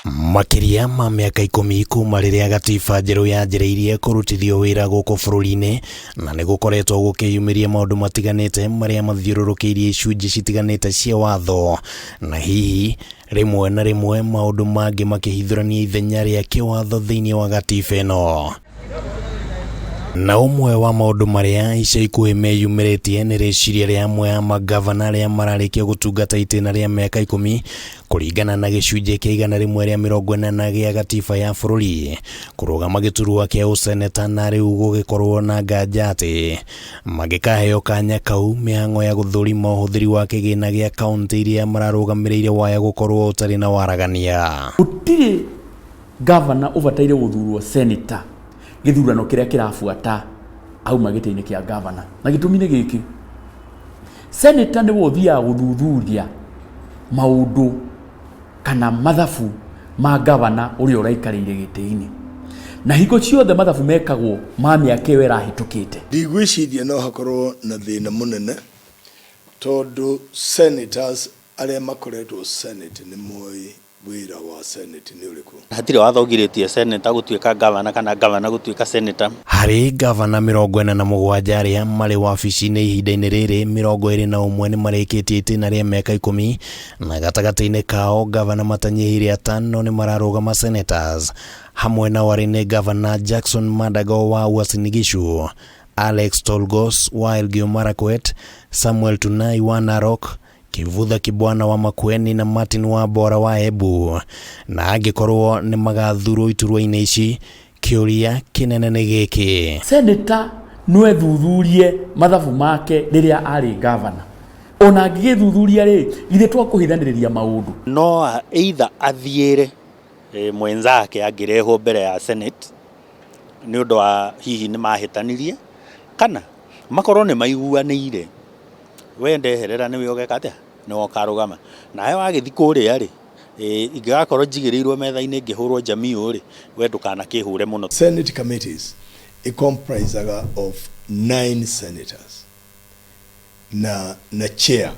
Makĩria ma mĩaka ikũmi kuma rĩrĩa gatiba njerũ yanjĩrĩirie kũrutithio wĩra gũkũ bũrũri-inĩ, na nĩ gũkoretwo gũkĩyumĩria maũndũ matiganĩte marĩa mathiũrũrũkĩirie icunjĩ citiganĩte cia watho, na hihi rĩmwe na rĩmwe maũndũ mangĩ makĩhithũrania ithenya rĩa kĩwatho thĩinĩ wa gatiba ĩno. Na ũmwe wa maũndũ marĩa ica ikuhĩ meyumĩrĩtie nĩ rĩciria rĩa amwe a mangavana arĩa mararĩkia gũtungata itĩna rĩa mĩaka ikũmi kũringana na gĩcunjĩ kĩa 180 gĩa gatiba ya bũrũri kũrũgama gĩturwa kĩa ũseneta na rĩu gũgĩkorwo na nganja atĩ mangĩkaheo kanya kau mĩhang'o ya gũthũrima ũhũthĩri wa kĩgĩna gĩa kaũntĩ iria mararũgamĩrĩire waya gũkorwo ũtarĩ na waragania. Gũtirĩ Gavana ũbataire gũthurwo senator gĩthurano kĩrĩa kĩrabuata auma gĩtĩ-inĩ kĩa gavana. Na gĩtũmi nĩ gĩkĩ, senator nĩwe ũthiaga gũthuthuria maũndũ kana mathabu ma gavana ũrĩa ũraikarĩire gĩtĩ-inĩ. Na hingo ciothe mathabu mekagwo ma mĩaka ĩyo ĩrahĩtũkĩte. Ndigwĩciria no hakorwo na thĩna mũnene tondũ senators arĩa makoretwo Senate nĩ moĩ Wĩra wa Senate nĩ ũrĩkũ? Hatirĩ watho ũgirĩtie Senator gũtuĩka Ngavana kana Ngavana gũtuĩka Senator. Harĩ ngavana 47 arĩa marĩ wabici-inĩ ihinda-inĩ rĩrĩ, 21 nĩ marĩkĩtie itĩna rĩa mĩaka ikũmi, na gatagatĩ-inĩ kao ngavana matanyihĩire atano nĩ mararũgama senators. Hamwe nao arĩ nĩ ngavana Jackson Mandago wa Uasin Gishu, Alex Tolgos wa Elgeyo Marakwet, Samuel Tunai wa Narok, Kivutha Kibwana wa Makueni na Martin Wambora wa Embu. Na angĩkorwo nĩ magathurwo iturwa-inĩ ici, kĩũria kĩnene nĩ gĩkĩ. Senator no ethuthurie mathabu make rĩrĩa arĩ ngavana. Ona angĩgĩthuthuria rĩ, githĩ twa kũhithanĩrĩria maũndũ? No either athiĩre mwenzake angĩrehwo mbere ya Senate nĩ ũndũ wa hihi nĩ mahĩtanirie, kana makorwo nĩ maiguanĩire. We ndeherera nĩwe ũgeka atĩa? Nĩwe ũkarũgama. Nawe wagĩthiĩ kũrĩa rĩ, ingĩgakorwo njigĩrĩirwo metha-inĩ ngĩhũrwo njamiũ rĩ, we ndũkanakĩhũre mũno. Senate committees ĩ comprisaga of nine senators na na chair.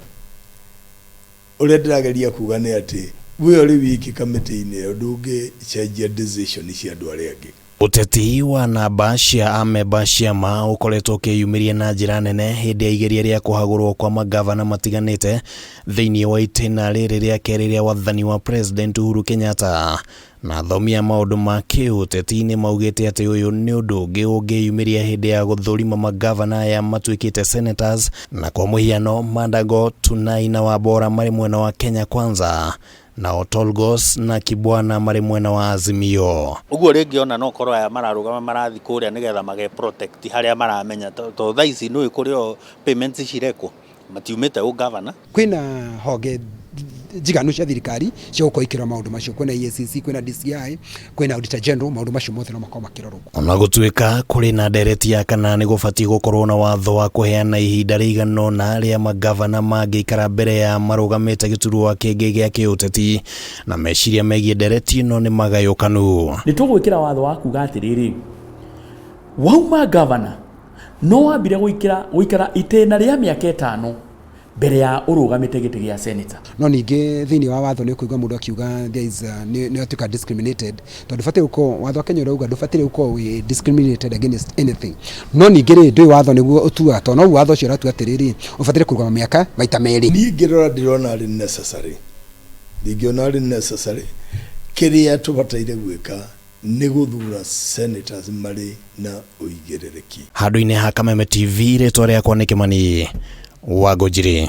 Ũrĩa ndĩrageria kuga nĩ atĩ we ũrĩ wiki kamĩtĩ-inĩ ĩyo ndũngĩcenjia decision cia andũ arĩa angĩ. Ũteti wa namba cia amemba ciama ũkoretwo ũkĩyumĩria na njĩra nene hĩndĩ ya igeria rĩa kũhagũrwo kwa mangavana matiganĩte thĩinĩ wa itĩna rĩrĩ rĩa kerĩ rĩa wathani wa President Uhuru Kenyatta. Na athomi a maũndũ ma kĩũteti nĩ maugĩte atĩ ũyũ nĩ ũndũ ũngĩ ũngĩyumĩria hĩndĩ ya gũthũrima mangavana aya matuĩkĩte senators, na kwa mũhiano Mandago, Tunai na Wambora marĩ mwena wa Kenya Kwanza, Nao Tolgos na Kibwana marĩ mwena wa Azimio. Ũguo rĩngĩ ona no korwo aya mararũgama marathiĩ kũrĩa nĩgetha mage protect harĩa maramenya tondũ thaa ici nĩũĩ kũrĩa o payments cirekwo matiumĩte ũngavana. Kwĩna honge njiganu cia thirikari cia gũkorwo ikĩrora maũndũ macio, kwĩna EACC, kwĩna DCI, kwĩna Auditor General, maũndũ macio mothe no makorwo makĩrorwo. Ona gũtuĩka kũrĩ na ndereti ya kana nĩ gũbatiĩ gũkorwo na watho wa kũheana ihinda rĩigana ũna rĩa mangavana mangĩikara mbere ya marũgamĩte gĩturwa kĩngĩ gĩa kĩũteti, na meciria megiĩ ndereti ĩno nĩ magayũkanu. Nĩ tũgwĩkĩra watho wa kuga atĩrĩrĩ, wauma ngavana no wambire gũikara itĩna rĩa mĩaka ĩtano mbere ya ũrũgamĩte gĩtĩ gĩa senator. No ningĩ thĩinĩ wa watho nĩ ũkũigua mũndũ akiuga there is a, nĩ nĩ atuĩka discriminated tondũ ndũbatiĩ gũkorwo watho wa Kenya ũrauga ndũbatiĩ gũkorwo wĩ discriminated against anything no ningĩ rĩ ndũĩ watho nĩguo ũtuaga tondũ noguo watho ũcio ũratua atĩrĩrĩ ũbataire kũrũgama mĩaka maita merĩ. Niĩ ngĩrora ndĩrona arĩ necessary, ndingĩona arĩ necessary, kĩrĩa tũbataire gwĩka nĩ gũthura senators marĩ na ũigĩrĩrĩki. Handũ-inĩ ha Kameme TV, rĩtwa rĩakwa nĩ Kĩmani wa Ngũnjiri.